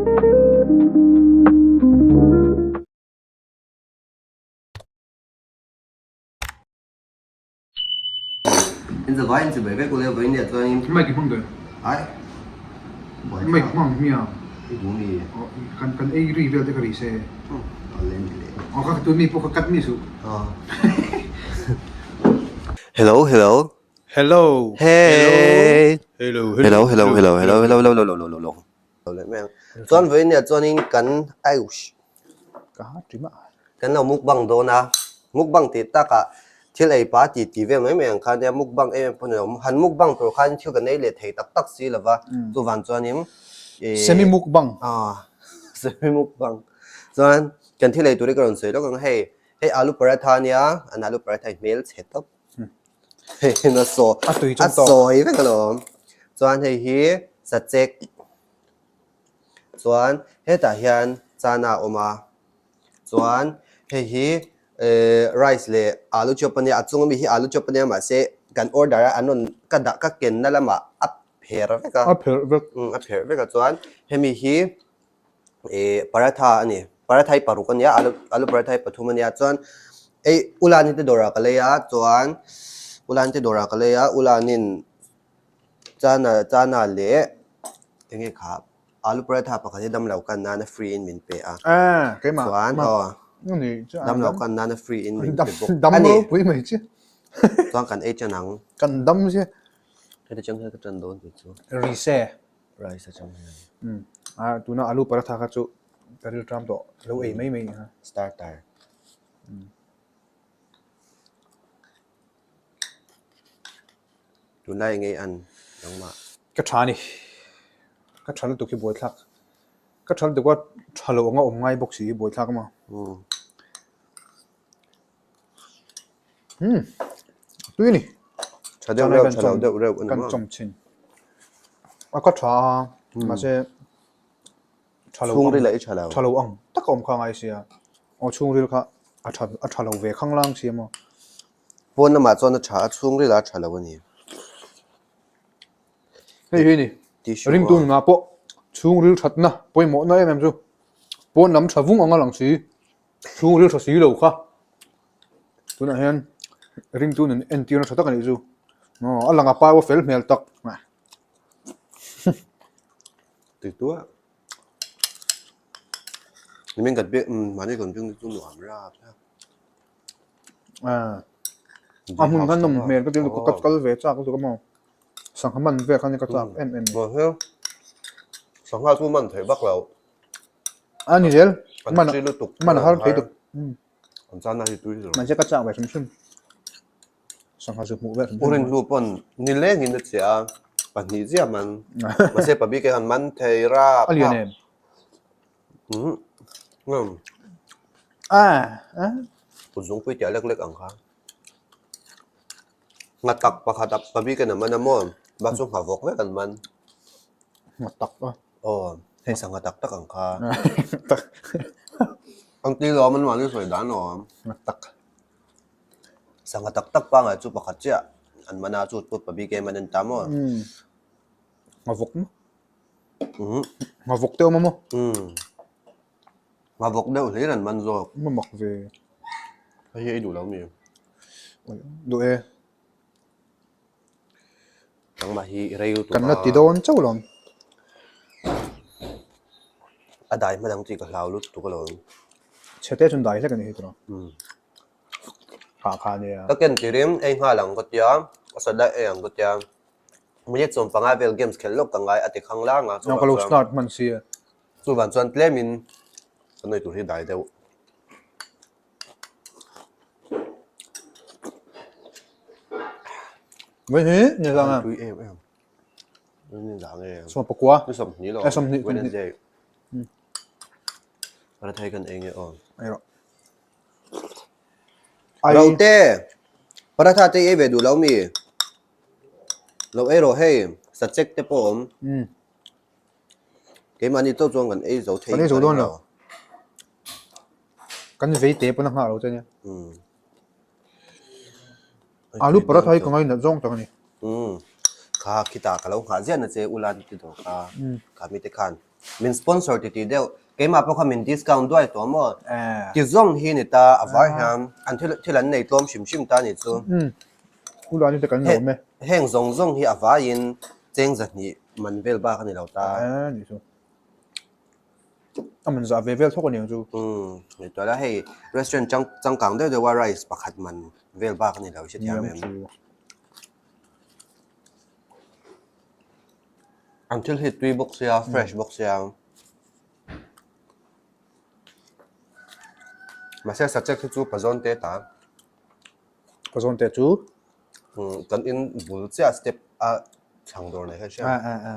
In zavai in chibai vek ule vawiin nia chuanin. Mic i hmang dawn. Ai. Mic hmang hmia. I duh mi. Kan kan ei ri vel te ka ri se. A lem leh. Aw ka tun mi pawh ka cut mi suh. Hello hello. Hello. Hey. Hello hello hello hello hello hello hello hello hello hello. Chuan vawiin nia chuanin kan aiush. Ka ha ṭim a. Kan lo mukbang dawn a, mukbang tih takah thil ei pa ti ti vel mai mai ang khan nia mukbang em em pawh ni lo, han mukbang tur khan thil kan ei leh thei tak tak si lova, chuvang chuanin ih Semi mukbang. Aw semi mukbang. Chuan kan thil ei tur hi ka rawn sawi lawk ang hei, hei alu paratha ania, an alu paratha hi hmel chhe tawp. Hei a sawi A tui a chuan tawk. sawi vek alawm. Chuan hei hi sachek. Chuan hetah hian chana a awm a, chuan hei hi ehh rice leh alu chop ania a chung ami hi alu chop ania mahse kan order a an rawn ka dah ka kenna lamah a pher vek a A pherh vek. Umm a pherh vek a chuan hemi hi ehh paratha a ni paratha hi paruk ania alu alu paratha hi pathum ania chuan ei ulani te dawrah ka lei a chuan ulani te dawrah ka lei a ulanin Chana chana leh eng nge kha alu paratha pakhat hi damlo kan nana free in min pe a. Ah, keimah. Chuan aw Ni chu damlo kan nana free in min pe bawk dam a ni. ropui mai chi. Chuan kan ei ṭan ang. Kan dam sia. Heti chang hian ka ṭan dawn tih chu. Rise. Rice atang hian. Um, a tuna alu paratha kha chu ka rilṭam tawh lo ei mai mai a. Starter. Um. Tunlai ngei an nangmah. Ka tha a ni. Ka tha lutuk hi buaithlak. Ka tha lutuk a tha lo anga awm ngai bawk si hi buaithlak a maw. Umm tui a ni. Tha deuh reuh tha lo deuh reuh a ni Kan maw. chawm thin. A ka tha a mahse tha lo ang Chhungril ah i tha lo. Tha lo ang tak a awm kha ngai sia. Aw chhungril kha a tha a tha lo ve khanglang si a maw. Pawn lamah chuan a tha a, chhungril ah a tha lo a ni. Hei hi ni, ringtu nunah pawh chhungril thatna pawimawhna em em chu pawn lam tha vung anga lang si, chhungril tha si lo kha. Tunah hian ringtu nun entirna tha tak a nih chu. Aw a lang a pau a fel hmel tak. Tui tuah. Nimin kan biak, mahni kan biak chu nuam rap a. A hmun khan nawm hmel ka ti lutuk ka kal ve chak lutuk a maw sangha man vel khan ka chak em em ni. Sangha chu man theih vak lo. A ni zel man man a har thei tuk. An chana hi tui lo. Mahse ka chak ve hrim hrim. Sangha chu hmuh vel hrim hrim. Urin hnu pawn nileng in a chiah a pahnih ziah man. Mahse pabik hian man thei rap. A lian em? Kut zungpui tiah lek lek ang kha. Ngha tak pakhat a pabik in a man a maw? Bak chu ngha vawk vek an man. Ngha tak a. Aw, hei sangha tak tak ang kha. Ang ti lawm an mahni sawi dan lawm. Ngha tak. Sangha tak tak pangngai chu pakhat chiah an man a, chu pawh pabik em an en ta maw? Ngha vawk maw? Ngha vawk te awm a maw? Ngha vawk deuh hlir an man zawk. Maw mak ve. Hei hi ei duh lo mi? Duh e. Nangmah hi i rei lutuk a. Kan la ti dawn chauh lo. A dai hman ang tih ka hlau lutuk alawm. Chhe te chuan dai hlek a ni hi tawh. Kha kha nia. Ka ken tirin ei nghal ang ka tia, a sa daih ei ang ka tia. Minute 15 vel games khelh lawk ka ngai a ti khang lang a. Nang ka lo start hman si a. Chuvan chuan tlemin ka nuih tur hi dai deuh. Mai hi ni zang a. Tui em em. Ni zang e. Sawm pakua. Ni 20 lo. Eh 20. Wednesday. Rathai kan ei nge aw. Ei rawh. Rote paratha te ei ve duh lo mi lo ei rawh hei sachek te pawh awm keimahni chauh chuan kan ei zo thei kan ei zo dawn lo kan vei te pawn a nghah lo che nia alu paratha hi ka ngainat zawng tak a ni. Kha khitah ka lo nghah ziah na che Ulan ti dawr kha kha mite khan min sponsor ti ti deuh keimah pawh kha min discount duai tawh maw ti zawng hi ni ta a var hian an thil thil an nei tlawm hrim hrim ta ni chu Ulan te kan lawm e heng zawng zawng hi a vaiin cheng zahnih man vel bak a ni lo ta ni chu a man zah ve vel thawk a ni ang chu ngaihtuah la hei restaurant chang changkang deuh deuh a rice pakhat man vel bak a ni lo hrethiam em. An thil hi tui bawk sia fresh bawk sia mahse sachek hi chu pazawn te ta pazawn te chu kan in bul chiah step a chhang dawr nei kha hria a a a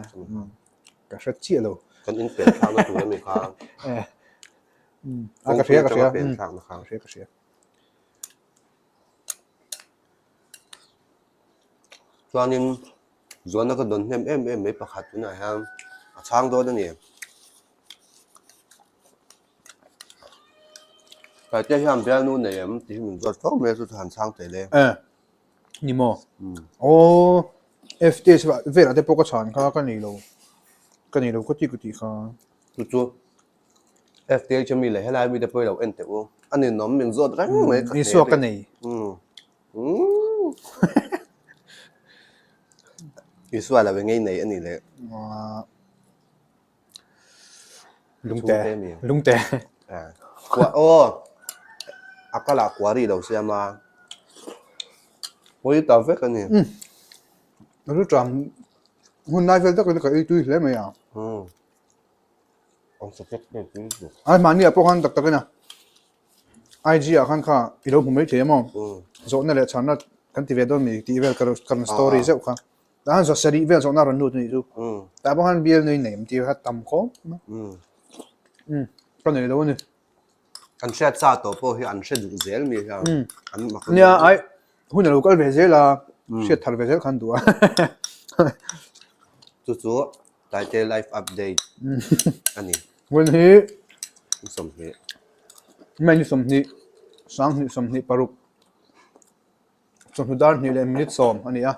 ka hre chiah lo kan in pen thlakna tur ami kha a ka hria ka hria pen thlakna kha ka hria ka hria Chuanin zuanna ka dawn hnem em em mai pakhat tunah hian a chhang dawn a ni. Tlaite hian bialnu nei em tih hi min zawt fo mai a chu chu han chhang thei le. Eh ni maw? Aw FTS velah te pawh ka chhan kha ka nei lo ka nei lo ka ti ka tih kha. Chu chu FTH ami leh helai mite pawh i lo en teh u. A ninawm min zawt reng mai ka Isua ka nei. Isua lo engei nei a ni leh. Lungte. Lungte. Kua aw. A kal ah kua ri lo siam a. Pawi ta vek a ni. Ru ṭang hun lai vel takin ka ei tui hle mai a. Ai mahni ah pawh khan tak takin a IG ah khan kha i lo hmu mai thei a maw zawhna leh chhanna kan ti ve dawn mi tih vel ka rawn story zeuh kha tah khan zawh sarih vel zawhna a rawn lut a nih chu tah pawh khan bial nui nei tih kha tam khawp mai ka nei lo a ni. An hriat sa tawh pawh hi an hre duh zel mi hian an mak Nia ai hun a lo kal ve zel a hriat thar ve zel khan duh a. Chu chu Taite life update a ni. Hun hi 20. May ni 20 sanghnih 26 chawhnu dar hnih leh minute 10 a ni a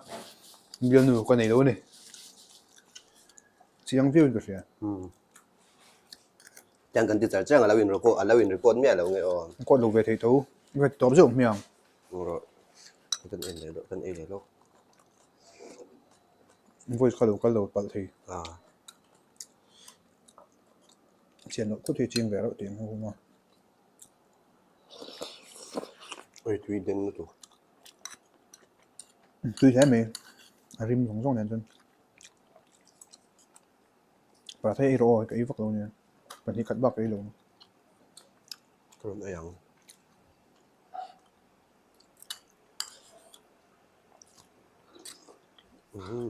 bialnu ka nei lo a ni. Chiang viau in ka hria. Tiang kan ti char chiang a lo in record a lo in record miah lo nge aw. Record lo ve thei tho. Nge tawp zeuh hmiang. Rawh. Kan en leh lawk kan ei leh lawk. Voice kha lo kal lo palh thei. Ah. Chian loh khawp hi ching ve reuh tih ang hu a. Oi tui den lutuk. Tui hle mai. A rim zawng zawng nen chuan. Paratha ei rawh aw ka ei vak lo nia pahnih khat bak ka ei lo ang. Ka rawn ei ang.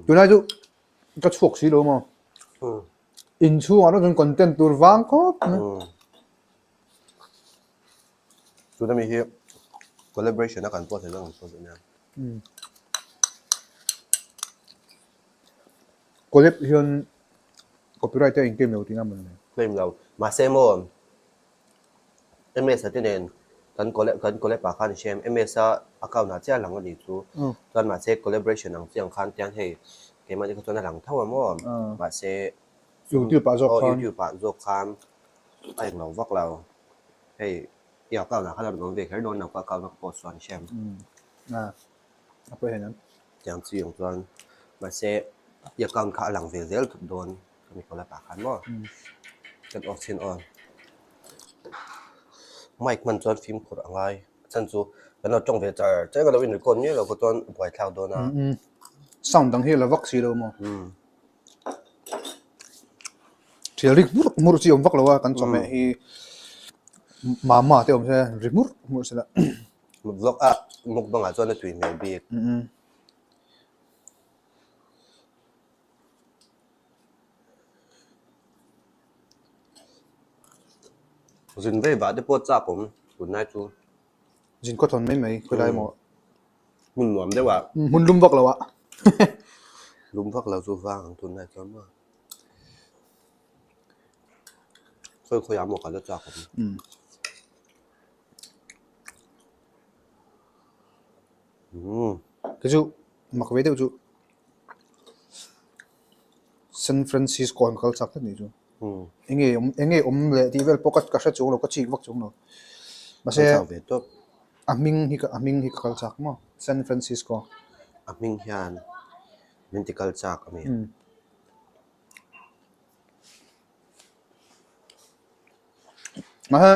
Tunlai chu ka chhuak si lo maw inchhungah erawh chuan content tur vang khawp mai. Tuna mi hi collaboration a kan pawh thei ang chuan nia. Collab hian copyright a in claim lo tihna maw ni? Claim lo. Mahse maw MS a te nen kan collab kan collab ah khan i hria em? MS a account ah chiah a lang a nih chu. Chuan mahse collaboration ang chi ang khan tiang hei keimahni kha chuan a lang tho a maw? Mahse YouTube ah zawk khan YouTube ah zawk khan a englo vak lo. Hei i account ah khan a rawn awm ve kher dawn lo ka account a ka post chuan i hria em? A pawi hei nan. Tiang chi ang chuan mahse i account kha a lang ve zel thut dawn ka mi collab ah khan maw kan off chhin aw. Mic hman chuan fimkhur a ngai a chhan chu kan lo tawng ve char char ka lo in record miah lo kha chuan a buaithlak dawn a. Sound dang hi a la vak si lo maw? Thial rik hmurh hmurh chi awm vak lo a kan chawhmeh hi mama te awm se ri hmurh hmurh se la. Vlog a mukbang ah chuan a tui hmel bik. Zin vei vah te pawh chak awm tunlai chu. Zin khaw thawn mai mai khawilai maw. Hmun nuam deuh ah. Hmun lum vak lo ah. Lum vak lo chu vang ang tunlai chuan maw. Khawi khawi ah maw kal a chak awm. Kei chu mak ve deuh chu. San Francisco an kal chak tlat nih chu. Enge awm enge awm leh tih vel pawh ka ka hre chuang lo ka chik vak chuang lo. Mahse a hming hi a hming hi ka kal chak maw San Francisco. A hming hian min ti kal chak a mi. Mahse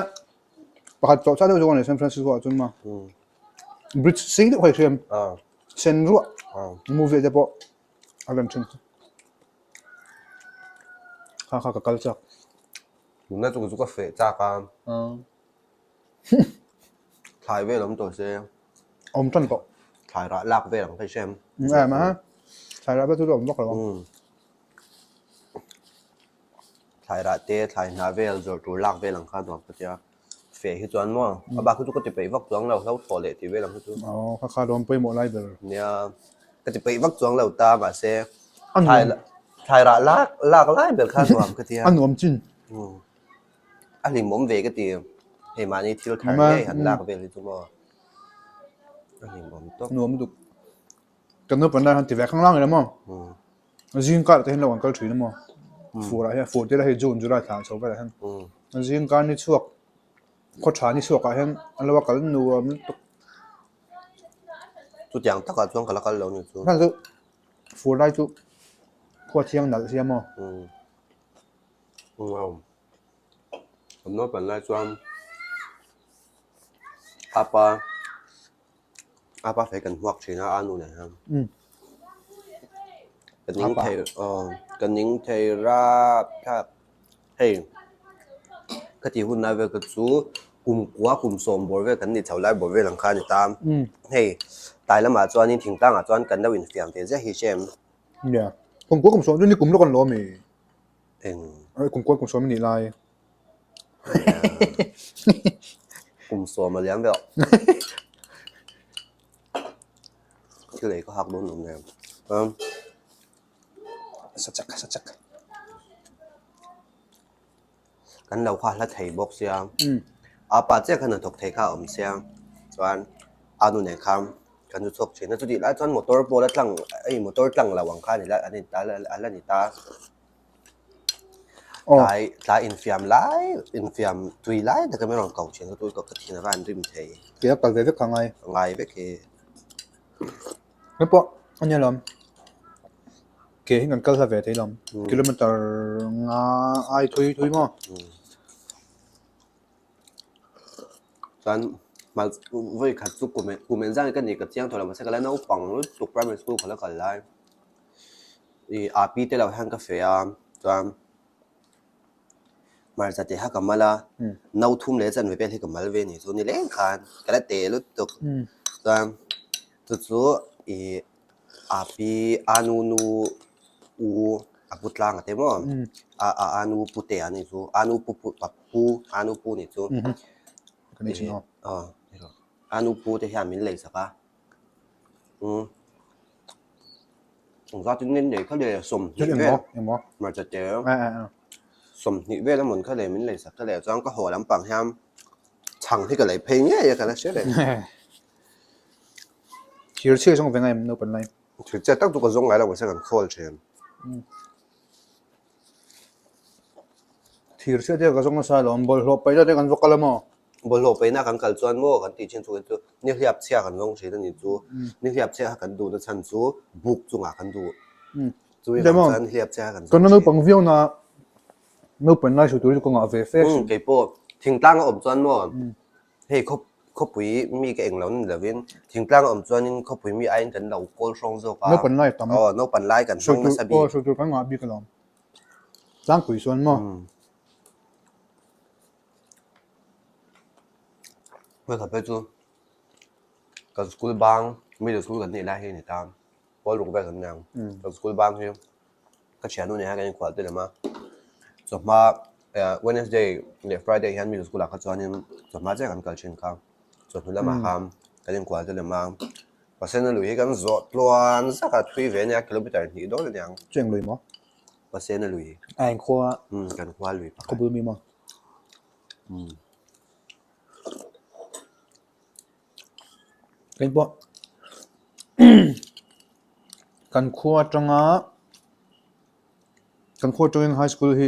pakhat chawh chah deuh zawk a ni San Francisco ah chuan maw bridge sei deuh kha i hriam sen ruah movie ah te pawh a rawn then chu kha kha ka kal chak. Tuna chu chu ka feh chak a thlai vel awm tawh se. Awm tan tawh. Thlai rah lak vel ang kha i hriam. Em a thlai rah vel chu awm vak lo ang. Thlai rah te thlai hnah vel zawrh tur lak vel ang kha nuam ka tia. Feh hi chuan maw a bak hi chu ka ti peih vak chuang lo hlo thawh leh tih vel ang hi chu. Aw kha kha lawm pawimawh lai ber. Nia ka ti peih vak chuang lo ta mahse thlai thlai rah lak lak lai ber kha nuam ka tia. A nuam chin. A hlimawm ve ka ti hei mahni thil thar ngei han lak vel hi chu maw a hlimawm tawp. Nuam lutuk. Kan naupang lai han ti ve khanglang ila maw. Zing kar te hian lo an kal thin a maw? Fur ah hian fur te lah hi June July thla chho velah hian zing kar ni chhuak khaw tha ni chhuak ah hian an lo a kal nuam lutuk. Chutiang takah chuan ka la kal lo ni chu. Hman chu fur lai chu khua thiang nalh sia maw? Kan naupang lai chuan apa A pa fei kan hmuak thin a, a nu nen hian. Ka ning thei aw ka ning thei rap thlap hei ka tih hun lai vel ka chu kum kua kum sawm bawr vel kan ni chho lai bawr vel ang kha a ni ta. Hei tlai lamah chuanin thingtlangah chuan kan lo infiam ve ziah hi hre em? Nia, kum kua kum sawm chu ni kum lawk an lo a mi? Eng. Kum kua kum sawm i nih lai. Kum sawm a liam vek. Thil ei ka hak dawn lo nen. Um. Sa chak sa chak. Kan lo kha hla thei bawk sia. A pa chiah khan hnathawk thei kha a awm sia. Chuan a nu nen khan kan chu chhuak thin a. Chutih lai chuan motor pawh la tlang ei motor tlang lo ang kha a ni la a la ni ta. Tlai tlai infiam lai infiam tui lai taka min rawn ko thin a tui ka thin a an rim thei. Kei a kal ve vek kha ngai. Ngai vek hi. Hei pawh a nia lawm. Ke hi kan kal hla ve thei lawm. Kilometer nga ai thui thui maw. Chuan hmal vawi khat chu kum kum engzah nge ka nih ka chiang tawh lo mahse ka la naupang lutuk primary school ka la kal lai. Ih a pi te lo hian ka feh a chuan hmarcha te kha ka mal a no thum leh chanve vel hi ka mal ve a ni chu ni leng khan ka la teh lutuk chuan chu chu ih a pi a nu nu u a pu tlang a te maw a a a nu pu te a ni chu a nu pu pu pu a nu pu ni chu a nu pu te hian min lei sak a umm. Engzat in min lei kha le 20 vel hmarcha te 20 vel a mawn kha le min lei sak kha le chuan ka haw lampang hian chhang hi ka lei phei ngei a ka la hre reng. Thir chhiah zawng ve ngai em naupang lai? Thir chhiah tak chu ka zawng ngai lo mahse kan khawl thin. Thir chhiah te ka zawng nasa alawm bawlhhlawh paihna te kan va kal a maw? Bawlhhlawh paihna kan kal chuan maw kan tih thin chu chu nihliap chhia kan zawng thin a ni chu. Nihliap chhia kha kan duhna chhan chu buk chungah kan duh. Chumi vang chuan nihliap chhia kha kan zawng thin. Kan la naupang viau na naupang lai hruai tur hi chu ka ngah ve fe thin. Keipawh thingtlang a awm chuan maw hei khaw khawpui mi ka englo ni lovin thingtlang a awm chuanin khawpui mi aiin kan lo kawl hrawng zawk a. Naupang lai a tam. Aw naupang lai kan hmang nasa bik. Aw hruai tur kan ngah bik alawm. Tlangpui chuan maw. Hmeichhe phei chu kan school bang middle school kan nih lai hi a ni ta pawl ruk vel kan ni ang kan school bang hi ka thiannu nen hian kan inkhual te lem a chawhma Wednesday leh Friday hian middle school ah kha chuanin chawhma chiah kan kal thin kha chawhnu lamah khan kan inkhual te lem a pasena lui hi kan zawh tluan zak a thui ve ania kilometer hnih dawn a ni ang. Chu eng lui maw? Pasena lui. A inkhua. Kan khua lui pakhat. Khawbul mi maw? Kei pawh kan khua atanga. Kan khua atangin high school hi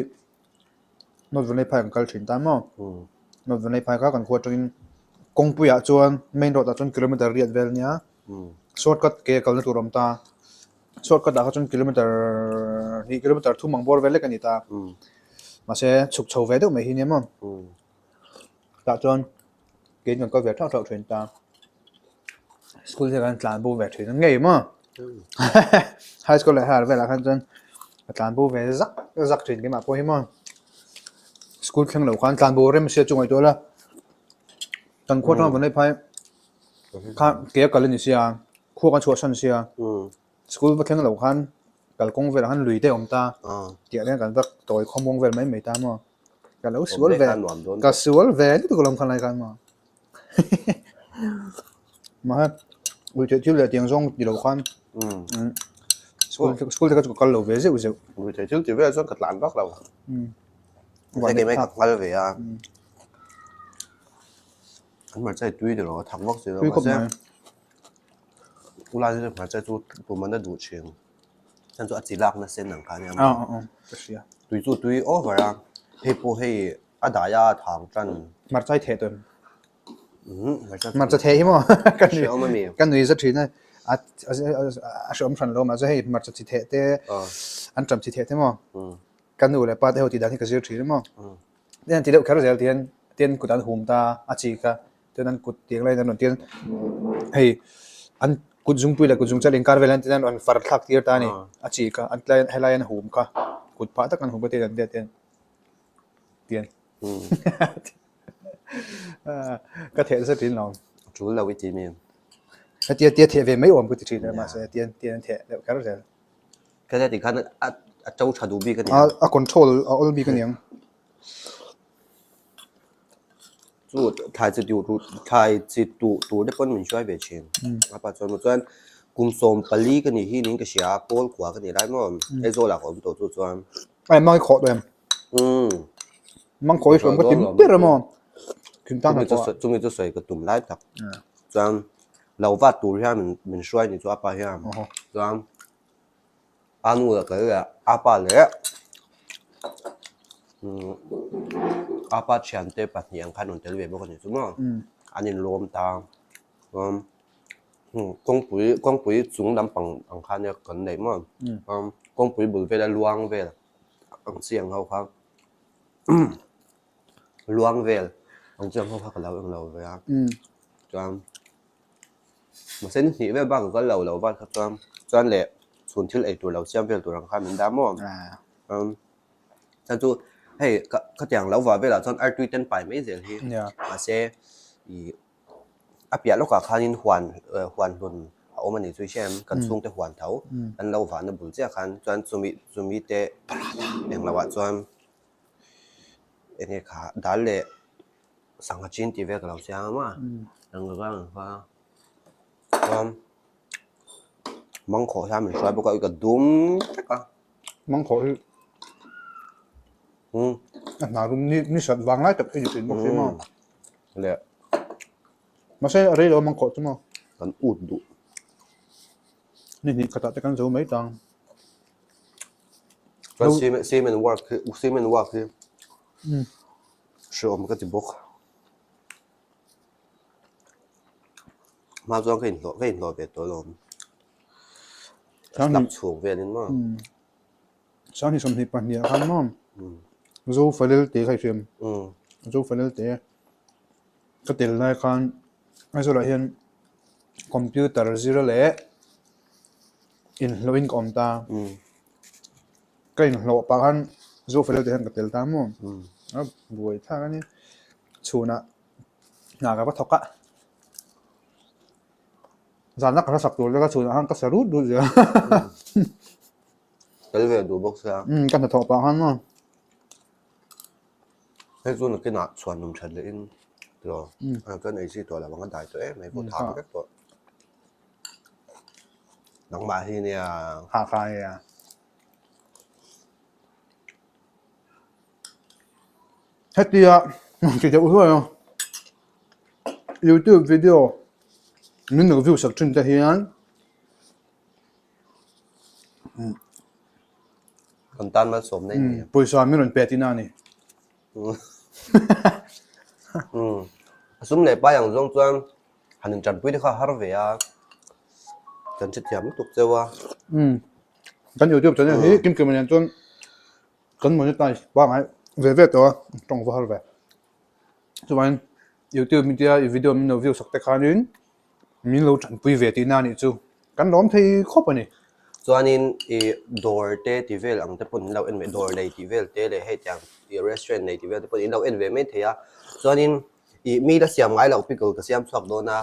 North Vanlaiphai kan kal thin ta maw? North Vanlaiphai kha kan khua atangin kawngpuiah chuan main road ah chuan kilometer riat vel ania shortcut ke kalna tur a awm ta. Shortcut ah kha chuan kilometer hnih kilometer thum ang bawr vel lek a ni ta. Mahse chhuk chho ve deuh mai hi nia maw? Tah chuan kein kan kal ve thauh thauh thin ta. School hi kan tlan bo ve thin a ngei maw? High school leh higher velah khan chuan ka tlan bo ve zak zak thin keimah pawh hi maw. School thleng lo khan tlan bo rem sia chu ngaihtuah la. Kan khua atanga Vanlai phai kha ke a kal a ni sia, khua kan chhuahsan sia. School va thleng lo khan kalkawng velah khan lui te a awm ta tih ah hian kan va tawi khawmuang vel mai mai ta maw. Ka lo sual ve, ka sual ve lutuk alawm khan lai khan maw. Mahse ui theih thil leh tiang zawng ti lo khan school school te kha chu ka kal lo ve zeuh zeuh. Ui theih thil ti velah chuan ka tlan vak lo. Mahse keimah hi ka kal ve a. An hmarcha hi tui tiraw a thak vak si lo mahse Ulai chu hmarcha chu tuman a duh thin. Chuan chu a chi lakna sen ang kha ania maw. Tui chu tui over a, hei pawh hei a dai a thang tan. Hmarcha hi theh tawn. Hmarcha theh hi maw ka nui za thin a, a hreawm hran lo mahse hei hmarcha chi theh te an ṭam chi theh te maw ka nu leh pa te ho tih dan hi ka zir thin a maw. Tin an ti deuh kher zel tihian tin kut an hum ta a chi kha chuan an kut tiang laiin an rawn tir hei an kut zungpui leh kut zungchal inkar vel hian tin an rawn far thlak tir ta a ni a chi kha an tlai helai an hum kha kut phah tak an hum kha tin an let hian tian ka theh nasa thin lo. A tul lo i ti mi. Hetia tia theh ve mai awm ka ti thin a mahse tian tian an theh deuh kher zel. Ka tia tikhan a a to tha duh bik a ni. A control a awl bik a niang. Chu thlai chi duh tur thlai chi tuh tur te pawn min hruai ve thin. A pa chuan chuan kum 14 ka nih hi niin ka hria a pawl kua ka nih lai maw Aizawl ah ka awm tawh chu chuan. Ai mang i khawh tawh em? Umm. Mang khawh i hruam ka tim ber a maw? Kim tang hna pawh. Chumi chu sawi ka tum lai tak. Chuan lo vat tur hian min min hruai ni chu a pa hian. Chuan A nu leh kal leh a pa leh a pa thiante pahnih ang khan rawn tel ve bawk a ni chu maw an inlawm ta kawngpui kawngpui chung lampang ang khan nia kan neih maw kawngpui bul vela luang vel ang chi ang ho kha luang vel ang chi ang ho kha ka lo englo ve a chuan. Mahse ni hnih vel bak ka kal lo lo van kha chuan chuan leh chhun thil ei tur lo siam vel tur ang khan min dah maw umm chuan chu hei ka khatiang lo vah velah chuan artui ten pai mai zel hi mahse ih a piah lawkah khanin huan huan hlun a awm a ni chu i hria em kan chhungte huan tho an lo vahna bul chiah khan chuan chumi chumi te englo ah chuan enge kha dal leh Sangha chin tih vel ka lo siam a, ang ka ang kha chuan mangkhawh hian min hruai bawk a ka dum vek a. Mangkhawh hi a hna rum ni ni sat vang lai tak hi ni thin bawk si maw. Leh. Mahse a rei lo a mangkhawh chu maw. Kan ut duh. Ni hnih khatah te kan zo mai tang. Chuan cement cement work hi cement work hi. Hreawm ka ti bawk. Hma chuan ka inhlawh ka inhlawh ve tawh alawm. Slap chhung velin maw. Sanghnih 22 ah khan maw Zofalel te kha i hriam. Zofalel te ka tel lai khan Aizawl ah hian computer zira leh inhlawhin ka awm ta. Ka inhlawh pah khan Zofel te hian ka tel ta maw? A buai thlak a ni. Chhunah hna ka va thawk a, zan a ka hla sak tur te kha chhunah khan ka sa rut rut zel a. Tel ve duh bawk sia. Umm ka hnathawh pah khan maw? Hei chu nakinah chhuan num that lehin tiraw kan ei zui tawh lo ang a dai tawh em mai pawh thang vek tawh. Nangmah hi nia. Ha kha nia. Hetia ti deuh hluai a youtube video min lo view sak thin te hian. Kan tan malsawmna in ni. Pawisa min rawn pe tihna a ni. A sum leh pai ang zawng chuan han intanpui te kha a har ve a, kan hrethiam lutuk cheu a. Kan YouTube channel hi Kim Kim nen chuan kan monetize pangngai ve ve tawh a, tawng va har ve. Chuvangin YouTube media i video min lo view sak te khanin min lo tanpui ve tihna a nih chu kan lawm thei khawp a ni. Chuanin i dawr te tih vel ang te pawh in lo en ve dawr nei tih vel te leh hei tiang i restaurant nei tih vel te pawh in lo en ve mai thei a. Chuanin i mi la siam ngai loh pickle ka siam chhuak dawn a.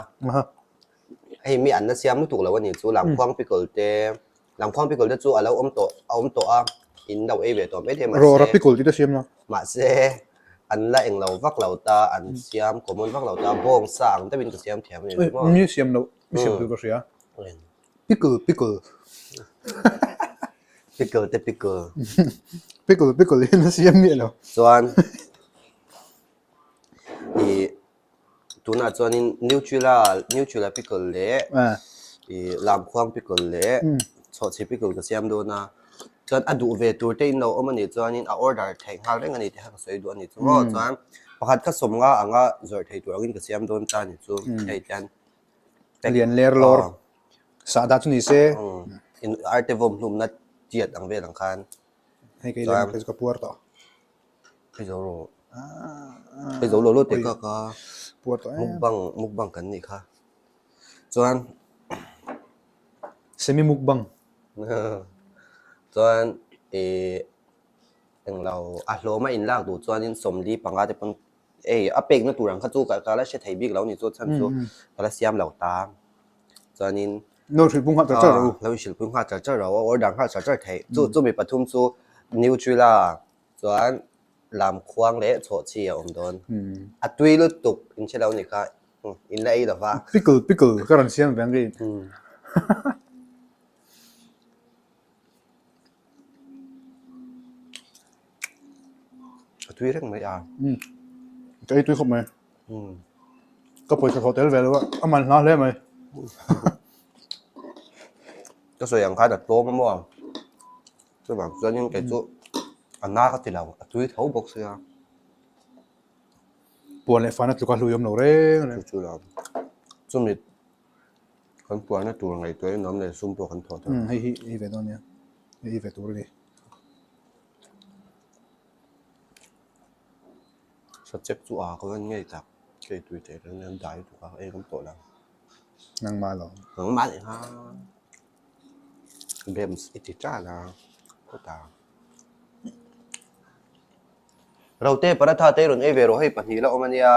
Hei mi an la siam lutuk lo a nih chu lamkhuang pickle te Lamkhuang pickle te chu a lo awm tawh a awm tawh a, in lo ei ve tawh mai thei mahse Rawra pickle tih te siam la. Mahse an la eng lo vak lo ta, an siam common vak lo ta, bawng sa ang deuhin ka siam thiam a ni maw? Mi siam loh, mi siam tur ka hria. Pickle pickle. Pickle te pickle. Pickle pickle hian a siam miah lo. Chuan ih Tunah chuanin Nutella Nutella pickle leh ih lamkhuang pickle leh chhawhchhi pickle ka siam dawn a chuan a duh ve tur te in lo awm a nih chuanin a order theih nghal reng a ni tih kha ka sawi duh a ni chu maw chuan pakhat kha sawmnga anga zawrh theih tur angin ka siam dawn ta a ni chu hei tian Lian ler lawr sahdah chu ni se in arte vawm hlumna tiat ang vel ang khan hei kei lem ka puar tawh. Hei zo rawh. Hei zo lo lo teh ka ka mukbang mukbang kan nih kha. Chuan Semi mukbang. Chuan ih englo a hlawm a inlak duh chuanin sawmli panga te pawn ei a pekna tur ang kha chu ka la hre thei bik lo ni chu chhan chu ka la siam lo ta. Chuanin Lo hrilh pung nghal char char rawh u. Lo hrilh pung nghal char char rawh u, order nghal char char theih. Chu chumi pathum chu Nutella Chuan lamkhuang leh chhawhchhi a awm dawn. A tui lutuk in hre lo nih kha in la ei lo va. Pickle pickle ka rawn siam ve ang kei. A tui reng mai a. Ka ei tui khawp mai. Ka pawisa thawh tel ve lo a, a man hla hle mai. Ka sawi ang khan a tlawm a maw? Chuvang chuanin kei chu a na ka ti lo, a tui tho bawk sia. Puan leh fana tluka hlui awm lo reng reng. Chu chu lo. Chumi kan puanna tur ngaihtuah in awm leh sum pawh kan thawh thei. Hei hi ei ve dawn nia, hei ei ve tur a ni. Sachek chu a ka van ngei tak, kei tui thei reng nen dai lutuk a, ei ngam tawh lo. Nangmah lo. Nangmah leh kha. Games i ti tan a khawtah Rote paratha te rawn ei ve rawh hei pahnih la awm a nia.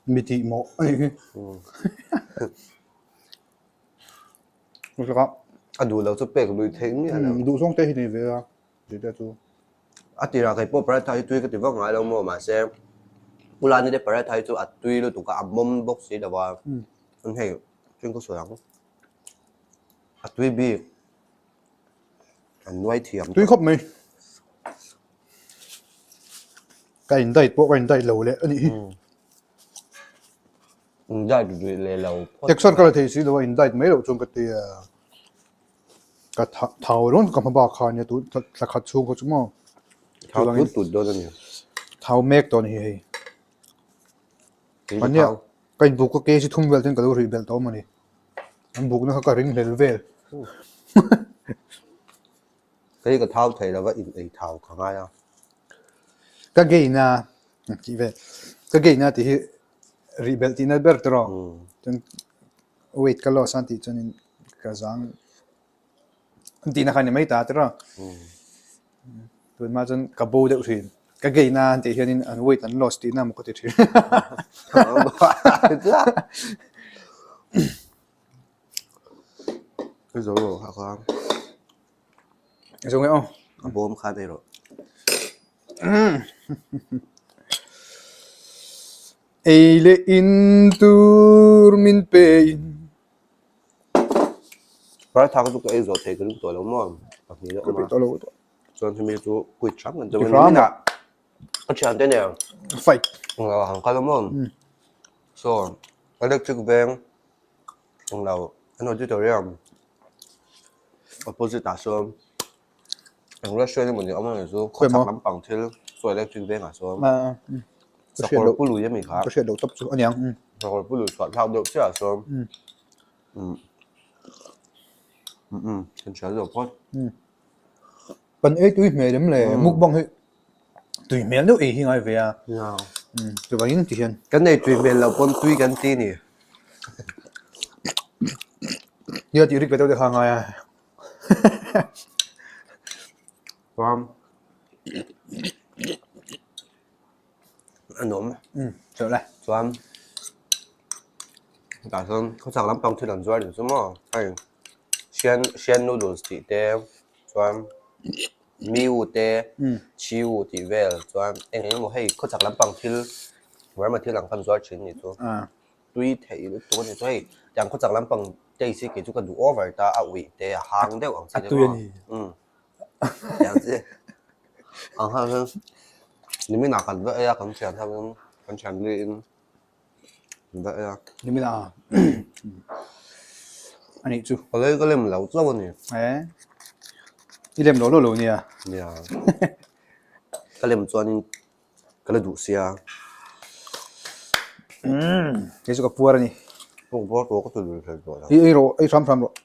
Mi tih mawh a nih hi. A duh lo chu pek lui theih miah lo. Duh zawng te hi nei ve a tih te chu. A tirah kei pawh paratha hi tui ka ti vak ngai lo maw mahse Pulani te paratha hi chu a tui lutuk a a mawm bawk si lo a. Chuan hei thing ka sawi ang a tui bik an nuai thiam tui khawp mai ka in diet pawh ka in diet lo leh a nih hi in diet rih leh lo phawt exer ka la thei si lo a in diet mai loh chuan ka ti a ka thau rawn ka hma bak kha ania tun thla khat chhung kha chu maw thau tut tut dawn a ni thau mek tawh a ni hi hei Ania ka inbuk ka kg thum vel ten ka lo rih belh tawh mawni. An bukna kha ka ring hlel vel. Kei ka thau thei lova in ei thau ka ngai a. Ka gain a tih vel. Ka gain a tih hi rih belh tihna ber te rawh. Chuan weight ka loss a tih chuanin ka zang An tihna kha a ni mai ta tiraw. Tunhma chuan ka bo deuh thin. Ka gain a an tih hianin an weight an loss tihna maw ka ti thin. Ka zo rawh kha kha. Ka zo nge aw. A bawm khan ei rawh. Ei leh in tur min pe in. Paratha kha chu ka ei zawh thei ka ring tawh lo maw? Pahnih la awm a. Chuan hemi chu quit hram kan tum a ni. A thiante nen fight han kal a maw? So electric veng englo an auditorium. Opposite ah sawn eng restaurant emaw ni awm ang chu khawchhak lampang thil saw electric veng ah sawn sakawr pului ami kha ka hriat loh tawp chu aniang sakawr pului chhuah thlak deuh chiah ah sawn umm kan hria deuh phawt. Kan ei tui hmel em le mukbang hi tui hmel deuh ei hi ngai ve a chuvangin ti hian. Kan ei tui hmel loh pawn tui kan ti ni. Nia tih rik ve deuh te kha a ngai a. Chuan a nuam. Chawlh le. Chuan tah chuan khawchhak lampang thil an zuar ding chu maw hei Sian Sian noodles tih te chuan Miu te Chiu tih vel chuan eng eng emaw hei khawchhak lampang thil Burma thil ang khan zuar thin a nih chu tui theih lutuk a ni chu hei tiang khawchhak lampang taste hi kei chu ka duh over ta a uih te a hang deuh ang chi te maw tiang chi ang khan chuan nimin ah kan va ei a kan thian ho in kan thian luiin. Nimin a a nih chu. Ka lei ka lem lo chauh a ni. E i lem lo lo lo nia. Nia. Ka lem chuanin ka la duh sia. Umm kei chu ka puar a ni. Pawk puar tawh ka ti lui thei tawh lo. I ei rawh ei hram hram rawh.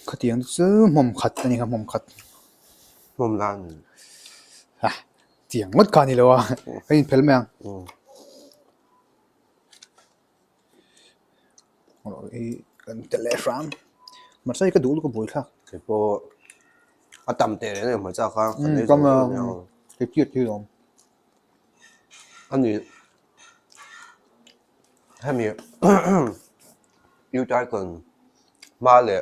Khatiang chu hmawm khat a ni kha hmawm khat. Hmawm la a ni. Ha tiang ngawt kha a ni lo a ka inphel mai ang. I kan tel leh hram. Hmarcha hi ka duh lutuk a buaithlak. Kei pawh a tam teh reng em hmarcha kha kan ei zawng zawng nia. Kei tiat hi lawm. A ni. Hemi U-Tycoon hma leh